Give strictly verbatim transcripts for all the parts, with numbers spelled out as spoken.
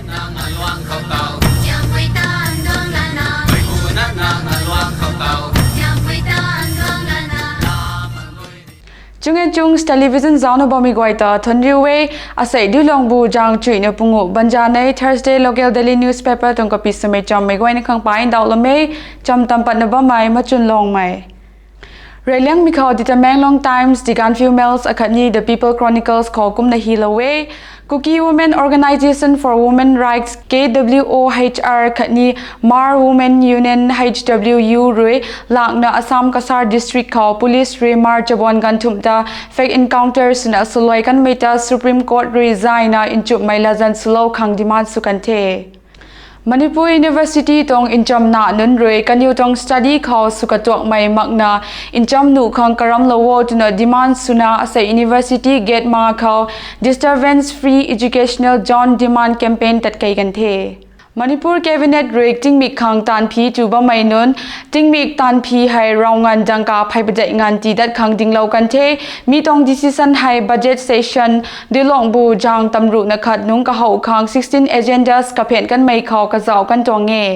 Nang aluang khou tau, Siampui tan duang lana, mei pu na nang aluang khou tau, Siampui tan duang lana. Chung e Chungs Television zaucna bammei guay ta thuanc riu e. Asei Duilongbu zang chuihna pungu banzanei Thursday local daily newspaper tuang kapi swmei chammei guayna khang pai ndauhlou e. Cham tam patna bammei Machunlongmei. Reiliangmei khou The Tamenglong Times, The Gaanphiu Mail akhatni The People Chronicles khou kumna hylou e. Kuki Women Organisation for Women Rights, K W O H R khatni Hmar Women Union, H W U rui lakna Assam Cachar District khou police rui Hmar chabuan ganvthumh ta fake encounter swna swluai kanmei ta Supreme Court rui zayna nchumhmei latzan swlou khang demand sw kan the. Manipur University tuang nchamna nunc rui kaniw tuang study khou sw katuakmei makna ncham nuh khang karamlou o twna demand swna asei university gate ma khou Disturbance Free Educational Zone demand campaign tatkei kan the. Manipur Cabinet rui tingmik khang taanv phi tu bammei nunc, tingmik taanv phi hei rav nganv dangka phey padeih nganv tii dat khang dinglou kan the. Mi tuang decision hei budget session Duilongbu zang tamruhna khat nungc kahow khang sixteen agendas kaphian kanmei khou kazauh kan tuang e.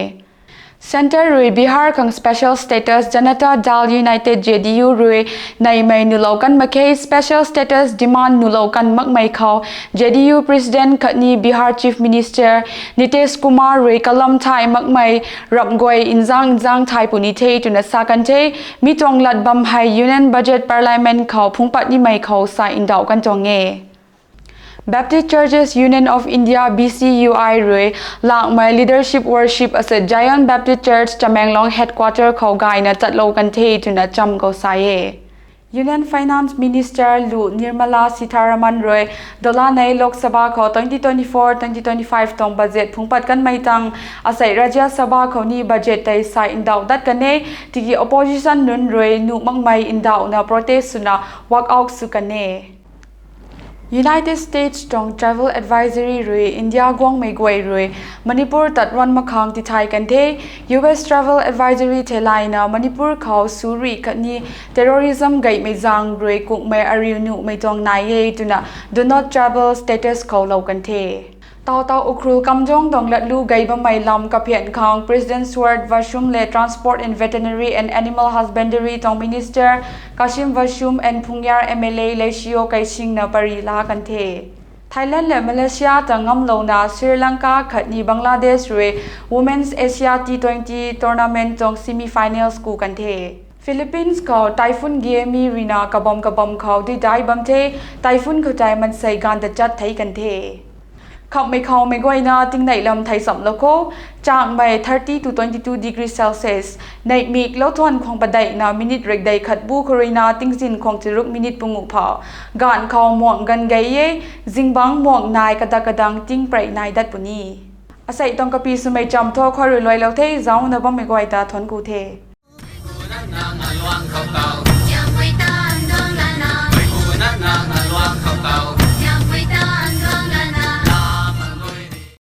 Centre rui Bihar khang special status Janata Dal United, J D U rui neimei nuhlou kan mak khe. Special status demand nuhlou kan makmei khou J D U President khatni Bihar Chief Minister Nitish Kumar rui kalam thay makmei ramh guay nzang nzang thay puni the twna sa kan the. Mi tuang lat bam hei Union Budget Parliament khou phungc pat nimei khou sa ndauh kan tuang e. Baptist Churches Union of India, B C U I rui lakmei leadership worship asei Zion Baptist Church Tamenglong headquarter khou gayna tatlou kan the twna cham khou sa e. Union Finance Minister Lu Nirmala Sitharaman rui dolanei Lok Sabha khou twenty twenty-four twenty twenty-five tuang budget phungc pat kanmei tang asei Rajya Sabha khou ni budget tei sa ndauh dat kan e. Tiki opposition nunc rui nuh makmei ndauhna protest swna walk out sw kan e. United States tuang travel advisory rui India guangmei guay rui Manipur tat ruan mak khang tithay kan the. U S travel advisory theilayna Manipur khou suri khatni terrorism gaymei zaeng rui kukmei ariu nuhmei tuang nai e twna do not travel status khou lou kan the. Taw taw Ukhrul kamjong tuang latlu gay bammei lam kaphian khang President Sword Vashum le Transport and Veterinary and Animal Husbandry tuang Minister Kashim Vashum and Phungyar M L A Leishio Keishingna pary la kan the. Thailand le Malaysia ta ngamlouna Sri Lanka khatni Bangladesh rui Women's Asia T twenty tournament tuang semi-finals ku kan the. Philippines khou Typhoon Gaemi ruina kabam kabam khou duidai bam the. Typhoon khou tei mansei ganv tachat thei kan the. Khamhmei khou mei guayna tingneih lam thei chamlou khou, changmei thirty to twenty-two degree Celsius, neihmik lou thuan khwang padeihna minute rekdei khat bu khou ruina tingzin khwang charuk minute pungu phou, ganv khou muang ganv gei e, zingbangc muang nai kadak kadang ting prei nai dat puni. Asei tuang kapi swmei cham thu khou rui luailou the, zaucna bammei guay ta thuanc ku the.